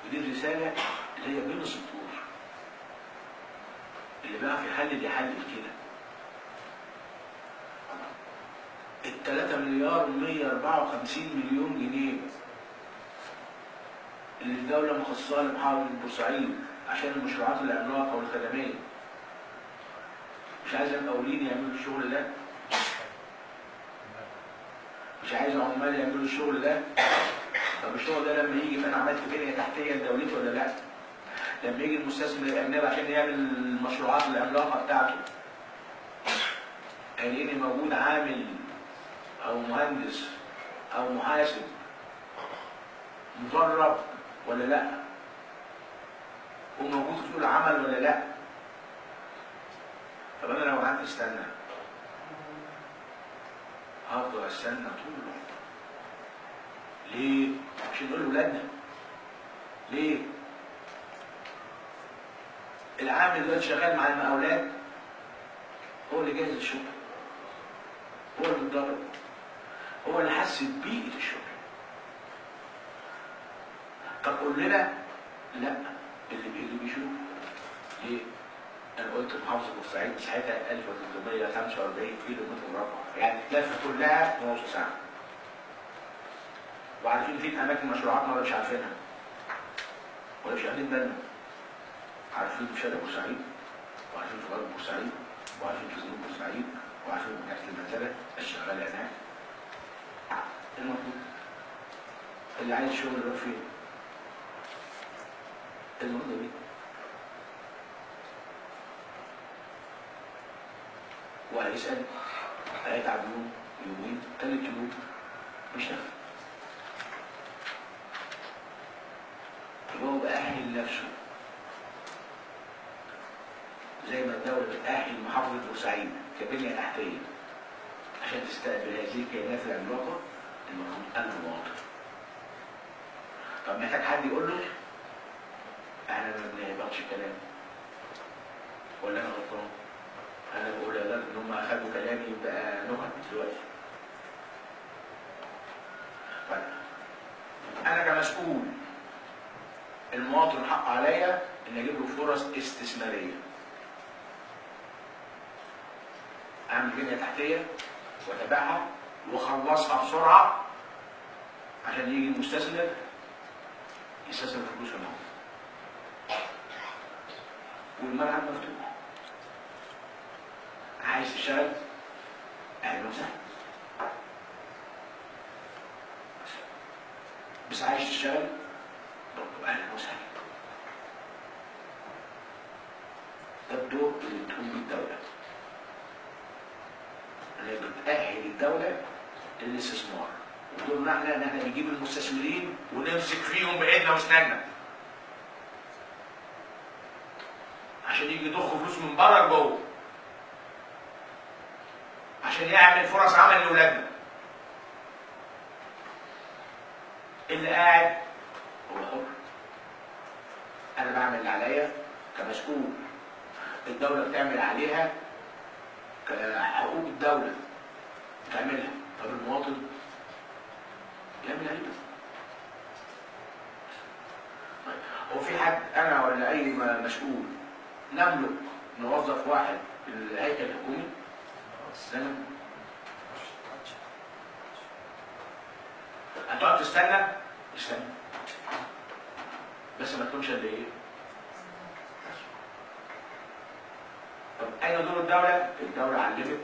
ودي الرسالة اللي هي بين السطور، اللي بيعرف يحلل يحلل كده. ال 3 مليار 154 مليون جنيه اللي الدولة مخصصاها لمحافظة بورسعيد عشان المشروعات العملاقة والخدمية، مش عايز المقاولين يعملوا الشغل ده، مش عايز عمال يعملوا الشغل ده. طب الشغل ده لما يجي يبقى انا عملت بنية تحتية لدولتي ولا لا؟ لما يجي المستثمر الأجنبي عشان يعمل المشروعات العملاقة بتاعته، هيلاقيني موجود عامل أو مهندس أو محاسب مدرب ولا لا؟ وموجود في سوق العمل ولا لا؟ طب انا لو قعدت استنى هفضل استنى طول الوقت. ليه؟ عشان نقول لاولادنا. ليه؟ العامل دلوقتي شغال مع المقاولات هو اللي جاهز للشغل، هو اللي اتدرب، هو اللي حس ببيئة الشغل. طب قول لنا لا، اللي بيجي بيشوف. ليه؟ انا قلت محافظة بورسعيد مساحتها 1345 كيلو متر مربع، يعني التلفه كلها في نص ساعة. وعارفين فين اماكن مشروعاتنا ولا مش عارفينها؟ ولا مش واخدين بالنا؟ عارفين في شرق بورسعيد، وعارفين في غرب بورسعيد، وعارفين في جنوب بورسعيد، وعارفين في تحت المنزلة الشغاله هناك. المطلوب اللي عايز شغل يروح فين؟ المطلوب ايه؟ وهيسأل، هيتعب يوم، يومين، تالت يوم مش نافع. يبقى هو بأهل نفسه زي ما الدولة بتأهل محافظة بورسعيد كبنية تحتية عشان تستقبل هذه الكائنات العملاقة، المفروض أنا مواطن. طب محتاج حد يقول له احنا ما بنهبطش كلام ولا انا غلطان؟ انا بقول يا ان هم اخدوا كلامي يبقى نكت دلوقتي. طيب انا كمسؤول المواطن حق عليا ان اجيب له فرص استثمارية، اعمل بنيه تحتيه واتابعها واخلصها بسرعة عشان يجي المستثمر يستثمر فلوسه معاه. والملعب مفتوح، عايز تشتغل اهلا وسهلا، بس عايز تشتغل برضه اهلا وسهلا. ده الدور اللي بتقوم بيه الدولة، اللي بتأهل الدولة للاستثمار. ودورنا احنا ان احنا نجيب المستثمرين ونمسك فيهم بايدنا واسناننا عشان يجي يضخ فلوس من بره لجوه، عشان يعمل فرص عمل لاولادنا. اللي قاعد هو حر، انا بعمل اللي عليا كمسؤول، الدولة بتعمل عليها كحقوق الدولة بتعملها، طب المواطن يعمل عليه. طيب هو في حد انا ولا اي مسؤول نملك نوظف واحد في الهيكل الحكومي؟ لا. هتقعد تستنى؟ استنى، بس ما تكونش قد ايه؟ طب اين دور الدولة؟ الدولة علمت،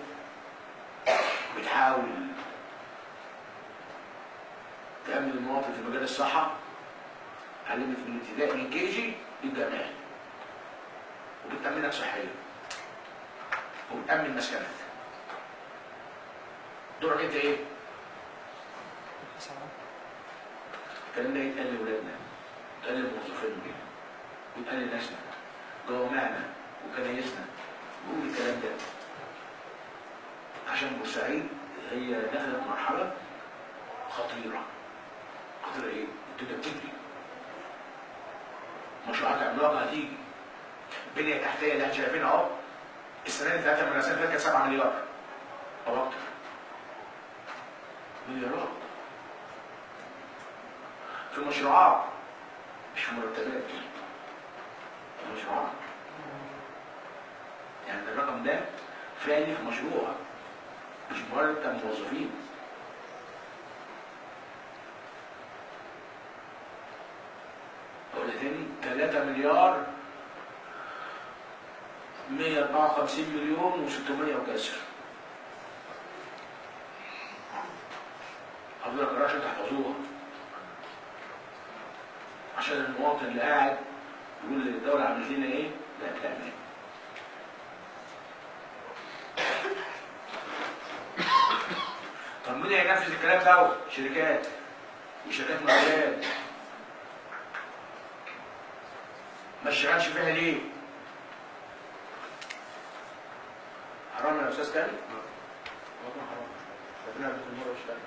بتحاول تأمن المواطن في مجال الصحة، علمت من ابتدائي من كي جي للجامعة، وبتأمنك صحيا وبتأمن مسكنك. دورك انت ايه؟ الكلام ده يتقال لاولادنا، يتقال لموظفينا، ويتقال لناسنا، جوامعنا وكنايسنا، نقول الكلام ده عشان بورسعيد هي دخلت مرحلة خطيرة. خطيرة ايه؟ الدنيا بتجري، مشروعات عملاقة هتيجي، بنية تحتية اللي احنا شايفينها اهو السنة اللي فاتت من السنة اللي فاتت كانت 7 مليار أو أكتر، مليارات في مشروعات مش في مرتبات، مشروعات. يعني الرقم ده فعلي في مشروع، مش مرتب موظفين. أقول تاني، 3 مليار 154 مليون و600 وكسر. هفضل أقرأها عشان تحفظوها، عشان المواطن اللي قاعد يقول للدولة عملت لنا إيه؟ لا بتعمل إيه؟ طب مين هينفذ الكلام ده؟ شركات، وشركات مقاولات. ما اشتغلش فيها ليه؟ حرام يا استاذ كامل؟ والله حرام. ربنا يهديك المرة واشتغل.